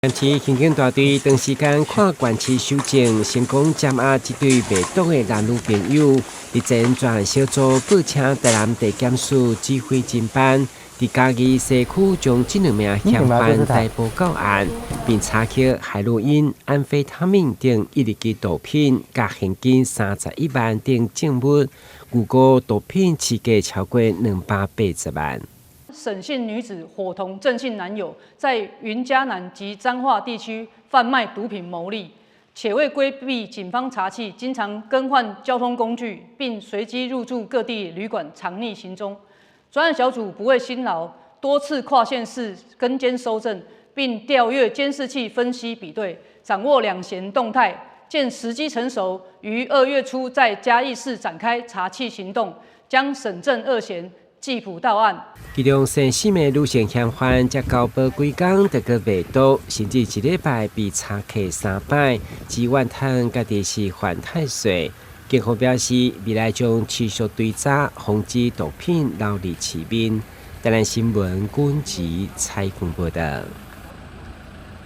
市刑警大隊長時間跨縣市搜證，成功偵押一對賣毒的男女朋友。日前專案小組報請台南地檢署指揮偵辦，佇嘉義西區將這兩名嫌犯逮捕到案，並查獲海洛因、安非他命等10支毒品，佮現金31萬等證物，預估毒品市價超過280萬。沈姓女子夥同鄭姓男友在雲嘉南及彰化地區販賣毒品牟利，且為規避警方查緝，經常更換交通工具，並隨機入住各地旅館藏匿行蹤。專案小組不畏辛勞，多次跨縣市跟監搜證，並調閱監視器分析比對，掌握兩嫌動態。見時機成熟，於2月初在嘉義市展開查緝行動，將沈鄭二嫌緝捕到案。其中姓沈的女性嫌犯，才交保幾工就閣賣毒，甚至一禮拜被查獲三擺，只怨嘆家己是犯太歲。警方表示，未來將持續追查，防止毒品流入市面。台南新聞軍籍採訪報道。